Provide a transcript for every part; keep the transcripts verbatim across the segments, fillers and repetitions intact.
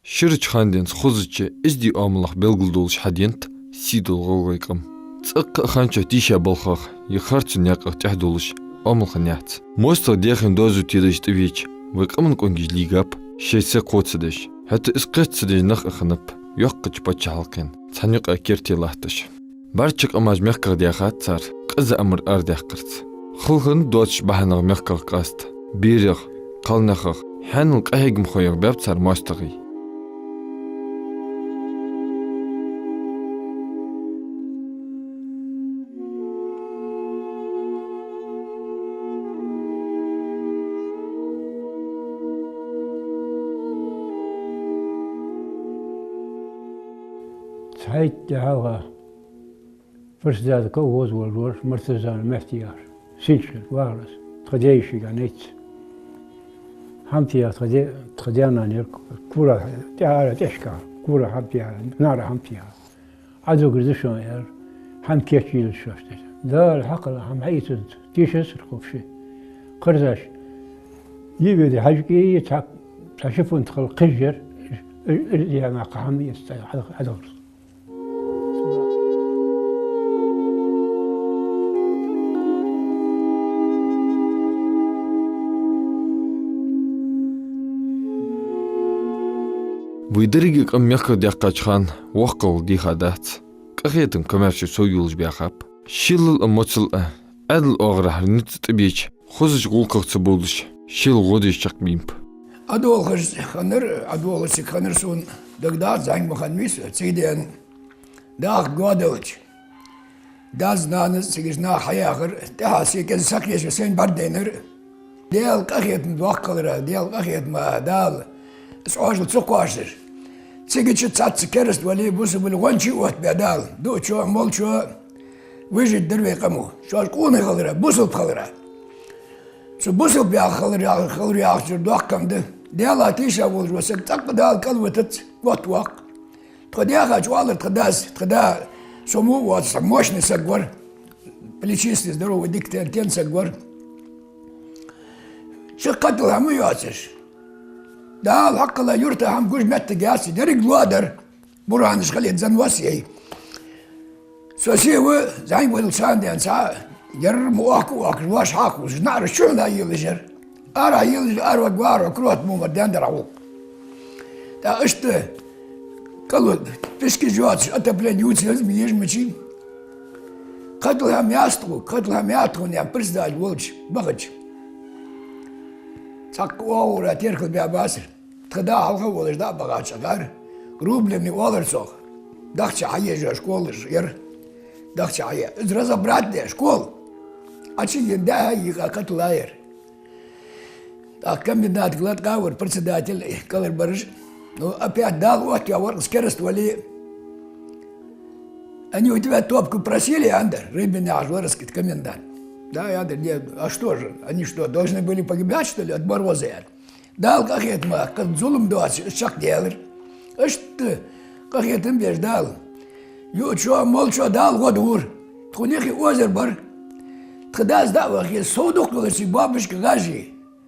Ширача хана денз хозача эздий оамалах белгалдолаш хьаденад сийдола гӀалгӀай къам. ЦӀаккха а хана чу тийша балхах е харцон наькъах тӀехьадолаш оамал хинна яц. МоастагӀа дехьа доазув тедаш тӀавеча, вай къаман къонгаш лийгаб, шоай са кхоа ца деш. ХӀаьта из кхетта ца деш нах а хиннаб йоккхача паччахьалкхен цхьан юкъа керте латташ. БӀарчча къамаш мехках даьхад цар, къиза амар арадаьккхарца. Хала хинна доацача бахьанех мехках къаста, берех, кхалнахах, хьаьнала къахьегамхоех баьб цар моастагӀий. Цхьайтта хьалха председатель колхоза волаш вар Мартазана Мехти яхаш. Синчкъа вахар из. Тха даь-йишийга нийсса. ХӀама теха тха даь-, тха даь-нана яр кура тӀехьара тӀехьашка. Кура хӀама теха, нара хӀама теха. Ӏодоагар да шоана, аьлар, хӀама кийчъе йиш йолаш шоашта. Дала хьакхелла хӀама хьаийцанза, тийшацар-кх уж шоай. Кхарзаш, йиъ ведар хьажкӀий, цхьа, цхьа ши фунт хала кхыжжар, ир-, ир-, ирзаенна кхы хӀама эца хьадахар. Вай деррига къам мехках даьккхача хана воккхагӀа дийха дац. Къахетам комаьрша совйолаш баьхаб. Шелал а, моцал а, Ӏаьдала оагӀорахьара низ тӀабеча, хозача гӀулакхах ца бовлаш, шел гӀо деш чакхбаьннаб. Ӏодолхаш хиннар, Ӏодолхаш цига хиннар сона дагадоагӀа, зӀамига ма хиннавий со, цига денз даха гоаделча. Дас-нанас, цигача наха хьаяхар, тӀехьа се кӀезига сакхеча сайна бӀаргадайнар. Даьла къахетам доккха хилар, Даьла къахетам, Дала из Ӏоажал ца кхоачаш. Цигача цхьацца кераста вале, бусалба вале гӀончий оттабаь Дала, дуачо, молчо выжить дир вай къамо. Шоаш къонахий хилар, бусалба хилар. Цу бусалба яха хилар, хилар яхачура доккха хӀама да. Даьлах тийша волаш вола саг цӀаккха Дала кӀалвитац, оттавоаккх. Тхо даьхача оалар тха дас, тха да, со мо воацаш, цхьа мощный саг вар, плечистый, здоровый, дика тен-, тенна саг вар. Ши кхатал хӀама йоацаш. Дала хьакхелла юрта хӀама гуш моттиг яц, деррига лоа дар. Буранаш хилийта занвас яй. Со се ва, зӀамига валалца денз цхьа, ер ма оахка а оахкаш, воаш хьакхувсаш, наӀараш чухьнахьа елаш яр. Арахьа елаш, араваргвар, крот мо мара дендар гӀулакх. ТӀаккха иштта кӀал, печкаш йоацаш, отопление ювцаш, еза ма еза мичай. Кхатал хӀама яц тхога, кхатал хӀама яц тхога, аьнна, председатель волча бахача. Цхьаккха оагӀора теркал баьбацар. Тха да хьалха волаш дӀа а бахача гӀар, Рубленый оалар цох. Дахча хьаеш школаш яр. Дахча хьае-, из разобрать де школа. Ӏочуена дехьа йига кхатал яр. ТӀаккха комендантага латкъа вар председатель, кӀалхарбараш. Ну, опять Дала оттаваь вар из кераста вале. Они у тебя топку просили, аьннадар, Рыбин яхаш вар из комендант. Да, я говорю, нет, а что же, они что, должны были погибать, что ли, от мороза, аьнна. Дала къахетамах, кхы зулам доацаш, из чакхдаьлар. Иштта къахетам беш Дала. Юачо, молчо Дала гӀо дора. Тхона юхе озар бар. Тха дас дӀа а вахе, сов дукха йолаш цига бабушка гӀаж я.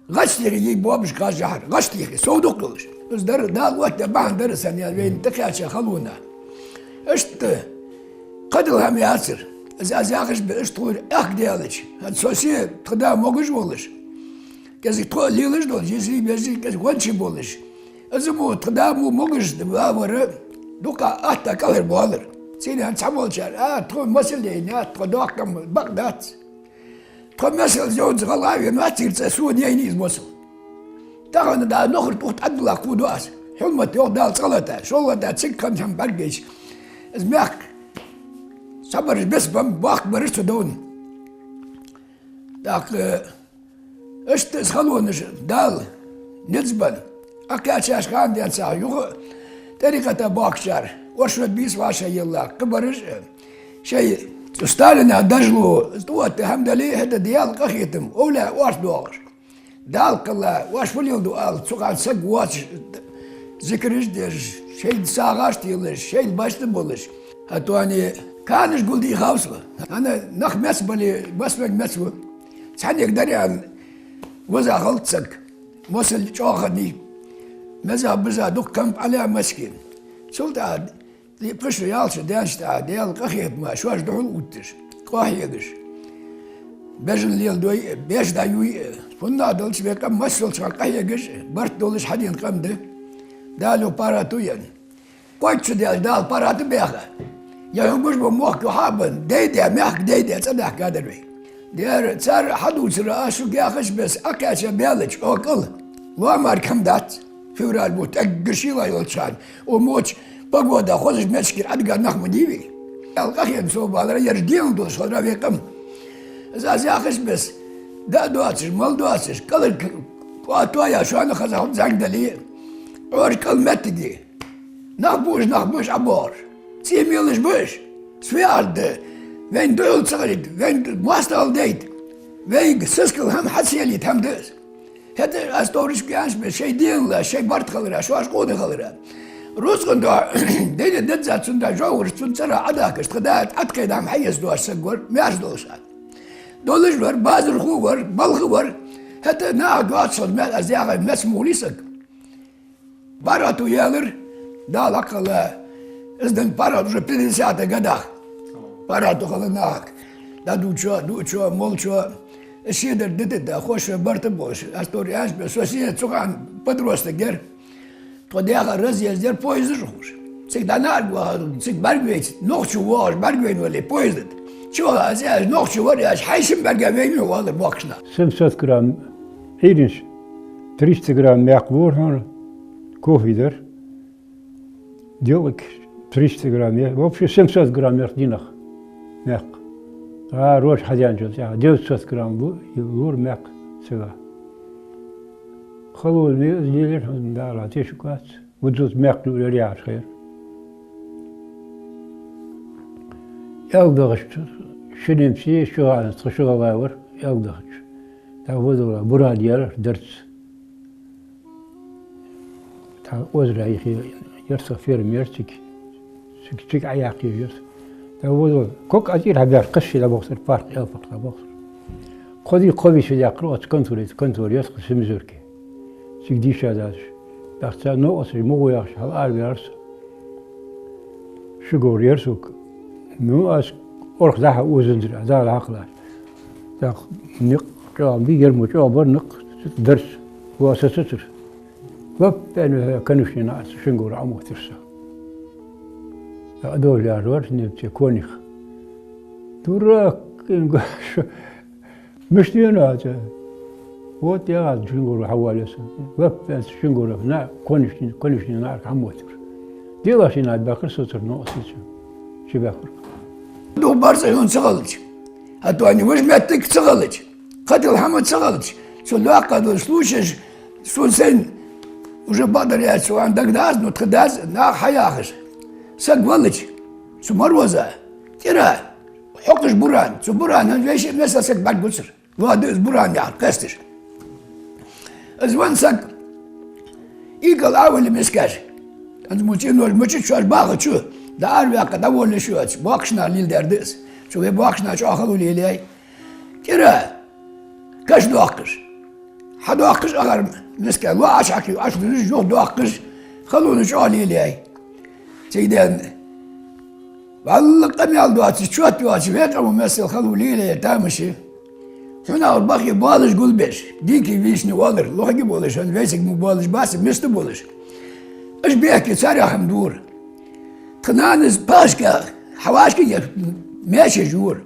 ГӀаш тӀехьа я бабушка гӀаж яхар. ГӀаш тӀехьа, сов дукха йолаш. Из дар, Дала оттадаь бахьан дар из, аьнна, вайна тӀакхаьчача халона. Иштта кхатал хӀама яцар. Из аз яхаш ба, иштта тхона аьхк даьлча. Со се, тха да могаш волаш. КӀезига тхо а лелаш долаш, езий-безий, кӀезига гӀончий болаш. Из мо тха да мо могаш вар, дукха атта кӀалхарбоалар. Цигара цхьаболчар: «А, тхо масал яйнай, тхо доккха ма бакъ дац. Тхо масал йовза гӀалгӀа а венавац, цигара цӀа сона яйнай из масал». Тахан да нохар тӀух тӀадилла кхувду аз. Хьулмат йоах Дала цкъа-латта, шоллагӀа-латта цига хинна хӀама бӀаргайча. Из мехка цхьабараш беса ба, боккхагӀбараш цу довна. ТӀаккха иштта из халонаш Дала низ бенна, Ӏокхаьчача хана денз юха тӀарикъата бохкачар, оршот бийса вӀашагӀъелла, кхыбараш а, шоай цу Сталина дажло, тӀаотта хӀама дале, хӀаьта Даьла къахетам, овлаьй орц доагӀаш. Дала кхелла, оаш фу леладу ала, цу хана саг воацаш, зикраш деш, шоайла сагӀаш телаш, шоайла башта болаш. ХӀаьта а канаш гулдийхав со. ХӀана, нах меца бале, масмаг меца ва. Цхьаннега дарян ваза хилац саг. Масал чӀоагӀа хиннай. Меза-биза дукха кам Ӏалаьа маскин. Цул тӀехьагӀа пхи шу, ялх шу даьнначул тӀехьагӀа, Даьла къахетамах шоаш духьал увтташ, къахьегаш. Бежан леладой, беш дӀаюй, фуннагӀа долча вай къам массайолча хана къахьегаш, барт долаш хьадена къам да. Дала паргӀато енна. Кхойтта шу даьлча Дала паргӀато баьха. Е хьо гуш бола мохк хьа а бенна, дайдаь, мехка дайдаь, цӀадаьхкадар вай. Дера, цар хьадувцар, аз шуга яхача беса, Ӏокхаьча баьлча, Ӏо кӀал, лоамара кхам дац, февраль бутт, эггара шийла йолча хана, Ӏо моча погода, хозача моттигера Ӏадига нах ма дий вай. Даьла къахетам совбалар, ераш денал долаш хилар вай къам. Из аз яхача беса, даа доацаш, мала доацаш, кӀалхара кӀоатто яь, шоана хаза хӀама зӀамига дале, Ӏоаш кӀал моттиг я. Нах буаш, нах буаш ӀобоагӀаш. ЦӀий мелаш ба уж. Свяжда. Вайна духьал ца хилийта, вайна моастагӀал дайта, вайга сискал хӀама хьа ца елийта хӀама да из. ХӀаьта аз товрашка яьннача беса, шоай денал лаьца, шоай барт хиларах, шоаш къона хиларах. Рузкъан духьа дайна деза цунна, да жовхӀараш цун цӀерах Ӏодахкаш, тха да Ӏаткхайда хӀама хьаэца доацаш саг вар, маьрша долаш хана. Долаш вар, базархо вар, балха вар. ХӀаьта наха доацаш хилча, мел аз яхар, меца мугӀлий саг. ПаргӀато ялар, Дала хьакхелла, из дан паргӀато уже пятидесятых годах. ПаргӀато хилла нахага. ДӀадувцачоа, дувцачоа, молча. Из шедар дита да, хоза барт болаш. Аз товр яьннача беса, со сенца цу хана подросток яр. Тхо даьха разъезд яр, поезд чу ховш. Цига дӀа наӀарга вахар, цига бӀаргавайча, нохчо воагӀаш бӀаргавайна вале поезда тӀа. Чу ваха аз, аьлча, нохчо вар аьлча, хьайшин бӀарга вайна валар боккхийча наха. Семьсот грамм Ӏуйранаш, триста грамм маькх лора хьона, кофе дар. Делаг триста грамм, я, вообще семьсот грамм яр дийнахьа маькх. А, рожа хьадаьнначул тӀехьагӀа девятьсот грамм лу-, лора маькх сага. Халонаш из лелар хьона, Дала тешаргвац. Вуззалц маькх лелар яхаш хилар. Аьлдахача ши немци, ши гӀалгӀа, тха ши гӀалгӀа вар аьлдахача. ТӀаккха вазала бурад яр дарца. Тха озера юхе яр са ферма яр цига. Цига, цига Ӏояьккхай яр са. ТӀаккха вазала ког а тӀера хьабаьхка, кхаьчача дӀабохсар, парк, аьлфарх дӀабохсар. Кхо ди, кхо бийса даьккхар оцу конторе, контора яр тха Семизорке. Цига дийша дац. ТӀаккха царна оцу мугӀо яхаш хьал араваьлар со. Ши говр яр сога. Ну, аз орх дӀа-хьа озанзар, Дала хьакхеллача. ТӀаккха никъ чӀоагӀа бий, ярмо чӀоагӀа бар никъ, дарца. Ва сацацар. Лап аьнна, конюшне наӀарца шин говр Ӏомоттар со. ТӀаккха а довлар вар, немце, конюх. Дурак, кхин гуш. Мишта вена хьо цӀа? Вот яхаш шин говр хьавоалаяьй со. Лап аьнна шин говр на конюшне, конюшне наӀарга хьамоттар. Делахь шийна баьхар со цар, но оцу чу баьхар. Дукха барзкъа хьона ца хилча, хӀаьта вайна вож моттиг ца хилча, кхыдола хӀама ца хилча, цу лакха долча случаеш, сона сайна уже бакъдар яц, цу ван дагадоагӀа, но тха дас наха хьаяхаш. Саг валча, цу Мороза тӀера хьокхаш буран, цу бурана веший места саг бӀаргагуцар. Ва да из буран яхар, кхесташ. Из венна саг икӀал Ӏовилла мискаш. ТӀанза мучи нож мучи чош баха чу, дӀа араваьккха дӀаволлаш йоаца, боккхийча наха леладаьр да из. Цу вай боккхийча наха чӀоагӀа хало лелаяьй. ТӀера каш доаккхаш. Хьадоаккхаш ахар мискаш, лоа Ӏочухьекхий, Ӏочудузаш, юхадоаккхаш, халонаш чӀоагӀа лелаяьй. Цига денна. Валла къамаьл доацаш, чот йоацаш, вай къамо мел хало лелаяьй тамашийна. Хьунагӏа бахе боалаш гулбеш, дикий вийшни оалар, лохаги болаш, хӀана вайцига мо боалаш бац, миста болаш. Уж бехке царех хӀама дора. Тха нанас пашка, хьавашка я, маьчеш юра.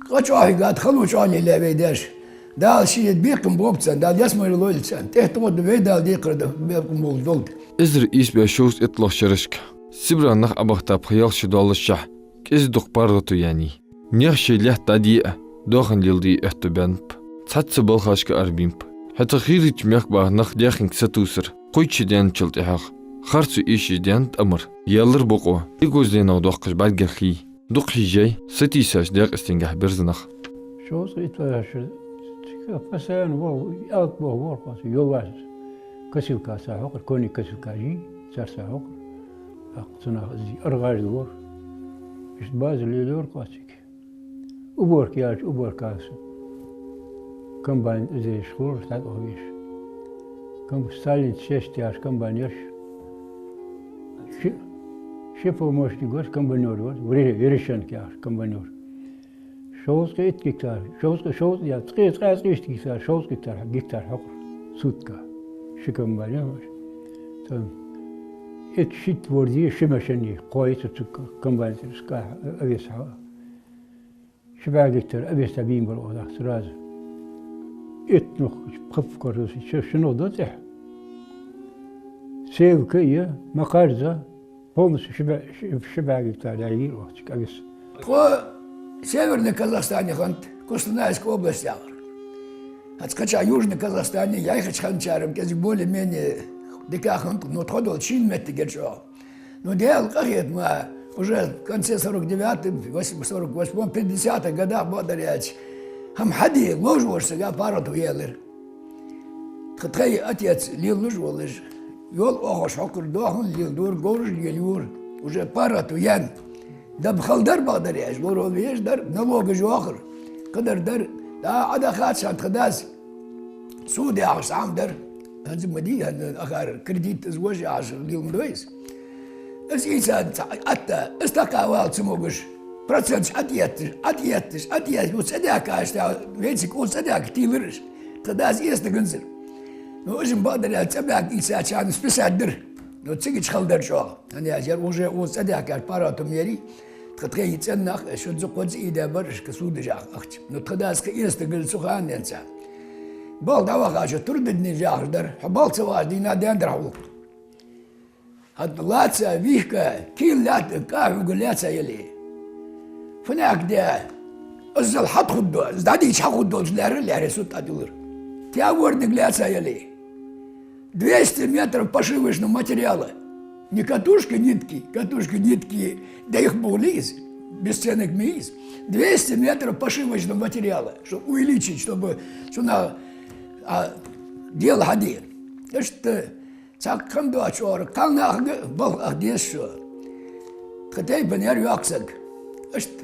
Къа чӀоагӀа гад, хало чӀоагӀа лелаяьй вай даьша. Дала ший бекхам болба царна, Дала ялсмале лойла царна. ТӀехьа тхо да вай Дала декхар да, бекхам болаш долда. Эзар ийс бӀаь шовзткъа иттлагӀча шерашка Сибре нах Ӏобахийта пхи-ялх шу доаллашехь, кӀезига-дукха паргӀато яьннай. Наьха шоай лаьтта дӀадеа, доахан леладе аьттув баьннаб. Цхьацца балхашка арабаьннаб. ХӀаьта хийрача мехка баха нах даьхенга сатувсар кхойтта шу даьнначул тӀехьагӀа харцо эшаш даьннад тӀамар. Яьлар бокъо, эгозденагӀа доаккхаш бӀаргех хий. Дукха хьежжай, сатийсача Даькъастенгахь берза нах. Шовзткъа иттлагӀча шера цига постоянно ваха, ялат баха вар кхо цига, йоллаш. Косилкаш цар хьокхар, коник косилкаш йий, цар цар хьокхар. ТӀаккха цу наха из аргӀаж лора. Иштта базар лелайора кхо цига. Уборка яьлча, уборка аса. Комбайн из еш хулар, тӀаккха веш. Ком-, Сталинца шесть яхаш комбайн яр уж. Ши-, ши помощник вар, комбайнёр вар, Вре-, Верещенко яхаш комбайнёр. Шовзткъеи итт гектар, шовзткъа, шовзткъа, я, ткъаь, ткъаь итт гектар, шовзткъа гектар, гектар хьокхар сутка. Ши комбайн яр уж. Цун итт-шийтта ворди, ши машен я, кхойтта цу комбайн тӀа, овес хьа. Ши бӀаь гектар овес бийна бар оаха сразу. Итт нух пхи кор, ши, ши нух да цӀихь. Севка я, Макарза, полностью ши бӀаь, ши, ши бӀаь гектар яйгир оаха цу овес. Тхо Северный Казахстане хиннад, Кустанайская область яхар. ХӀанз кхычахьа Южный Казахстане яхача хинначар-м кӀезига более-менее дика хиннад, но тхо долча шин моттигера чӀоагӀа. Ну, Даьла къахетамца, уже в конце сорок девятом, восьм-, сорок восьмом, пятидесятых годах бакъдар аьлча, хӀама хьаде ловш волча сага паргӀато яьлар. Тха тхай отец лелалуш волаш, йол оахаш хьокхар, доахан леладора, говраш лелайора, уже паргӀато яьнна. Даьла хала дар бакъдар аьлча, лоравала везаш дар, налогаш йоахар, кхыдар дар. ТӀаккха Ӏодахача хана тха дас суд яхаш цхьа хӀама дар. ХӀанз ма дий, хӀанз акхар кредит из вож яхаш леладой из. Из ийца ца-, атта, из такха вала ца могаш. Проценташ ӀотӀаетташ, ӀотӀаетташ, ӀотӀаетташ, укх цӀадаьхка аьшта, вециг укх цӀадаьхка тийлар уж. Тха дас эца даганзар. Ну, уж-м бакъдар аьлча, цӀабаьхка ийцачарна списать дир. Ну, цига чу хала дар чӀоагӀа. ХӀана аьлча, ер уже укх цӀадаьхкар паргӀато ма ярий. Тха тхай цӀен нах, шозза-кхозза ийдаь бар уж, кхы судаш яха ахча. Ну, тха дас кхы эца даганзар цу хана денз. Балха дӀавахача, трудодни яхаш дар, хьо балха ца вахача дийнахьа даьннадар хьа гӀулакх. ХӀанз лаца, вийхка, кийла лаьтта, кӀа хьувга лаьца яле. Фанек де, иззал хьатӀахургдолаш, из дӀадийча хьахургдолаш лаьрра, лаьрра сутка тӀадуллар. Тяворник лаьца яле. Двести метров пошивочного материала. Не катушки, нитки, катушки, нитки, да их было из, бесценок ма йий из. Двести метров пошивочного материала, чтобы увеличить, чтобы цунах, а, дело хьаде. Иштта цхьаккха хӀама доацаш оаха, кхалнахага балха аха деза шо. Тха тайпан яр йоккха саг. Иштта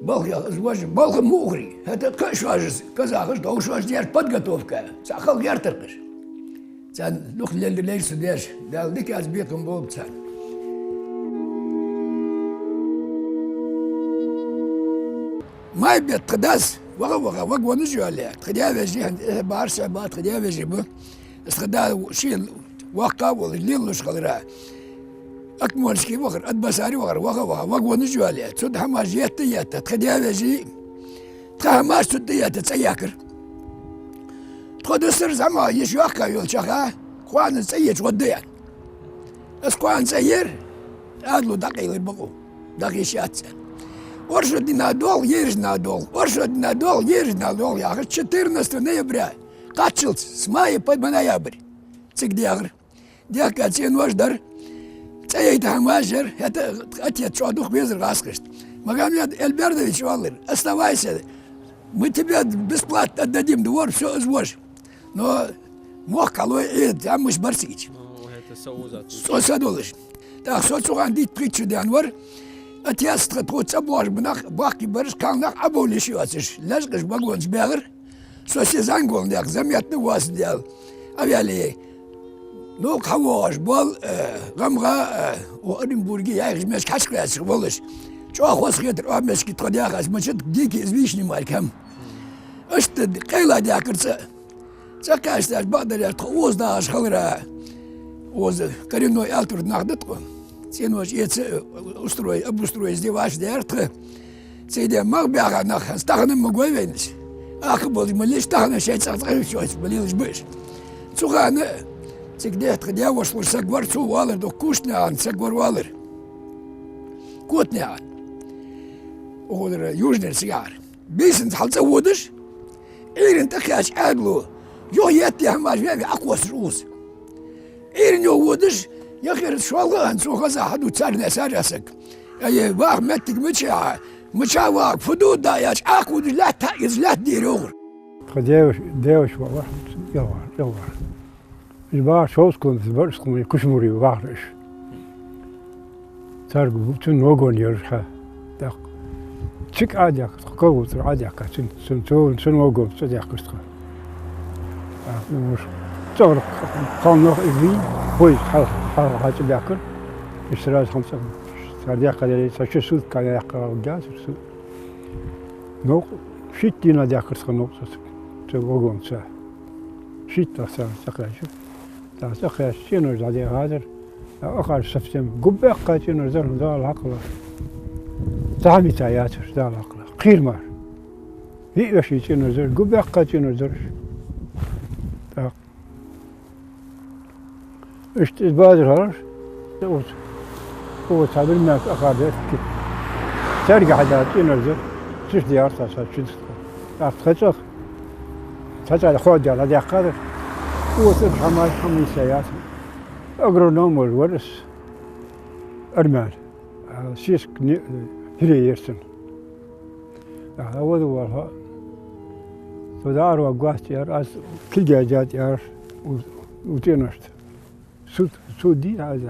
балха яха из вож, балха муухари. ХӀаьта кхы а шоаш, казахаш, дов шоаш деш подготовка. Цхьа хала гӀертаркхаш. Царна дукха лел-, лелаш цу деш, Дала дикаца бекхам болба царна. Май бетта тха дас ваха-ваха вагонаш йоалаяь, тха даь-вежарий, хӀанз эхь бахараш а ба, тха даь-вежарий ба. Из тха да ший воккха а волаш, лелалуш хиларах, Акмольский вахар, Атбасаре вахар, ваха-ваха вагонаш йоалаяь. Цу тӀа хӀамаш етта а етта, тха даь-вежарий, тха хӀамаш цу тӀа а етта, цӀа яьккхар. Тхо дусар зӀамагӀа йиш йоккха йолча хана, кхоана цӀа еча гӀо да аьнна. Аз кхоана цӀа ер, Ӏаьдало дӀакъайлар бакъо, дӀахо йиш яц аьнна. Оршот дийнахьа доагӀа, ераш дийнахьа доагӀа, оршот дийнахьа доагӀа, ераш дийнахьа доагӀа яхаш, четырнадцатого ноября, кхаччалца, с мая по ноябрь, цига дехар. Дехка цӀенош дар, цӀа яйта хӀамаш яр, хӀаьта отец чӀоагӀа дукха везар гӀазкхашта. Магомед Эльбердовича оалар: «Оставайся, мы тебе бесплатно отдадим двор, всё из вож». Но мохк хьалой Ӏе, тӀамаш бар цига. О, это соуза. Со са долаш. ТӀаккха со цу хана дийтта-пхийтта шу даьнна вар. Отец тха тхо цӀа боагӀаш ба нах, бахкий бараш, кхалнах Ӏобовла йиш йоацаш, лаьшкъаш вагонаш баьгӀар. Со се зӀамига волаш, нах заметно воацаш даьлла. А ваьле, ну, хьавоагӀаш бола, э, гӀамгӀа, э, у Оренбурге яхаш мешка хьачкъаьсташ волаш. ЧӀоагӀа хоза хетар, оаха мешки тхо дехас, мачат дики из вишни маркам. Иштта къайла дехкар цӀа. ЦӀа кхаьчача бакъдар аьлча, тхо оза дагӀаш хиларах, оза коренной Алтурда нах да тхо. ЦӀенош эца, устроить, обустроить де ваш дер тха. Цу де мах баьха нах, хӀанз тахан ма гой вайнаш. Аха болаш ма леш, тахан шоай цӀагӀа цӀагӀа йолаш ма лелаш ба уж. Цу хана цига де тха даь-воша луш саг вар, цо оалар, дукха куштнаьхан саг вар оалар. Котнаьхан. Укхазара южнера сигахьара. Бийсанца хьалцӀа водаш, Ӏуйрийна тӀакхаьчача Ӏаьдало, юха етта хӀамаш ве-ве Ӏокхоссаш укхаза. Ӏуйрийна юха водаш, яхар шолха а хӀанз цо хаза хьаду царна сарра саг. Ай, ваха моттиг мичахьа, мичахьа ваха, фу ду да яхача, Ӏокхувдаш лаьтта, из лаьтта дийр йоахар. Тха деваш-, деваш валар, ялвар, ялвар. Уж бахар шовзткъа километр бар, укх тхона Кушмуре вахар уж. Царга цун вагон яр хьа. ТӀаккха цига Ӏодехкар тхо, Кагуцара Ӏодехкар цун, цун, цун, цун вагон цӀадаьккхар тхо. ТӀаккха уж ЦӀагӀара кхалнах из вий, вай хьал-, хьал-, хьалчу баьхкар. Из сразу хӀанз цӀагӀа. Цар даьккха дале, цхьа ши сутка яьккха гӀалгяцар су. Новкъа шийтта дийнахьа даьхкар тха новкъа цу, цу вагонца. Шийтта цар цӀакхаьчар. ТӀаккха цӀакхаьчача цӀенош дӀадехадар. ТӀаккха ахар совсем губбаьккха цӀенош дар, Дала хьакхалла. Цхьа хӀама йита яцар, Дала хьакхалла. Кхийра мара. Виъ веший цӀенош дар, губбаьккха цӀенош дар уж. ТӀаккха иштта из базар хилар, укхаза, укхаза цхьа бирмаьнаш ахар дар, царга хьадаьр цӀенош дар, цу чу дехар цхьа, цхьа чу дехар. ТӀаккха тха цӀагӀа, цхьа цӀагӀа хоадаяь дӀадаьккхадар. Укхаза хӀама, хӀама йиса яц. Агроном волаш вар из, армян. А, сесаг ни-, хӀирий яр цун. А, вада валха. Цо дӀаарваргвац аьлар, аз кулг яьжад аьлар у, у цӀеношта. Цу, цу ди аз,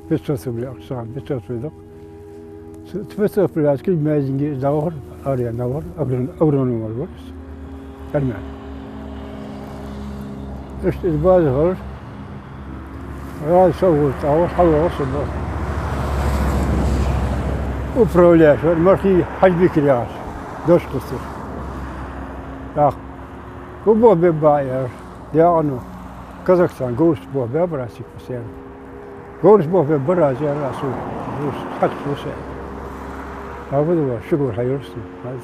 пятьсот рублей, сага пятьсот рублей да-кх. Цу, цу пятьсот рублей аз кулг маьждиге дӀавахар, араяь дӀавахар, агрон-, агроном вар из. Армян. Иштта из базар хилар. ГӀалгӀай совхоз тӀа вар, хьалвоагӀа со бо. Управляющий вар Мархий Хьажбикар яхаш, дош кхестар. ТӀаккха: «Фу болх бергба?» — аьлар. Декъано: «Казахстане говрашта болх бергбар аз, тика, постоянно». «Говрашта болх бергбар аз, — аьлар, — аз, со, со хьакхаш ва со». «Абу да вар, ши говр хьайора сона».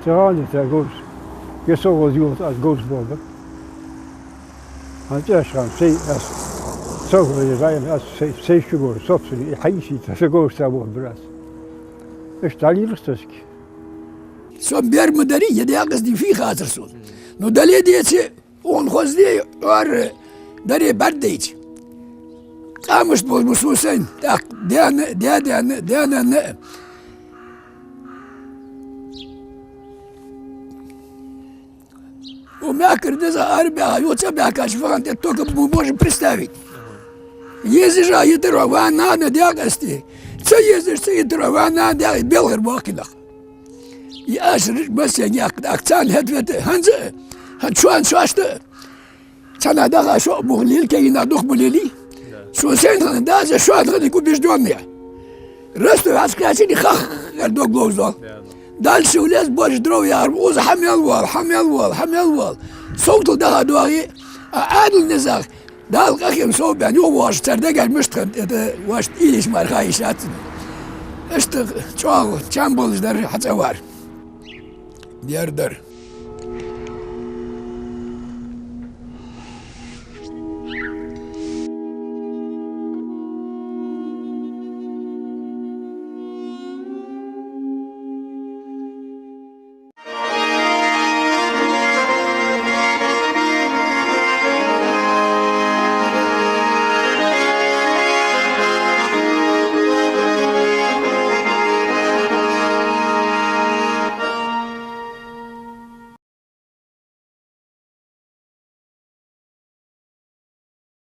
«Ца гӀанди цар говраш? Е совхоз йолаш аз говрашта болх бергба?» ХӀанз цӀаьхха хана сай, аз, совхозе зӀамига, аз сай, сай ши говр, собственный, и хьайийца, са говрашца болх бир аз. Иштта дӀалелаш цо цига. Со бер ма дарий, е даькъаза дий фу хацар сона. Ну, дале а, деце а, укхун хоза де, оарра даре бӀаргадайча, къамашта болаш ба сона сайна, тӀаккха даьна а, даь-даьна а, даь-нанна а. Укх мехкара деза арабаьха, юха цӀабаьхкача вахана тӀа только мы можем представить. Езаш а йитар вай нана даькъаза тӀа. Ца езаш ца йитар вай нана даькъаза тӀа, белхар боккхий нах. И ашараш массане яьккха, тӀаккха царна хӀета-вета, хӀанз а, хӀанз шоана шоашта а. Цхьаннахьа даха шо а муха лелий, кегий нах дукха ма лелий. Да. Сона сайна хинна дас, шоана хиннарг убеждённый я. Ростов хьакхаьчача, хах-хах дог ловзал. Да, да. Дальше в лес, божа дров яхар, укхаза хьа мел вала, хьа мел вала, хьа мел вала. СовгӀатал даха доагӀе, а Ӏаьдала низах Дала къахетам совбаьнна юхавоагӀаш, цар дегаш мишта хиннад, это вайна уйла йича мара ха йиш яц. Иштта чӀоагӀа чам болаш дар хьа цӀавар. Дер дар.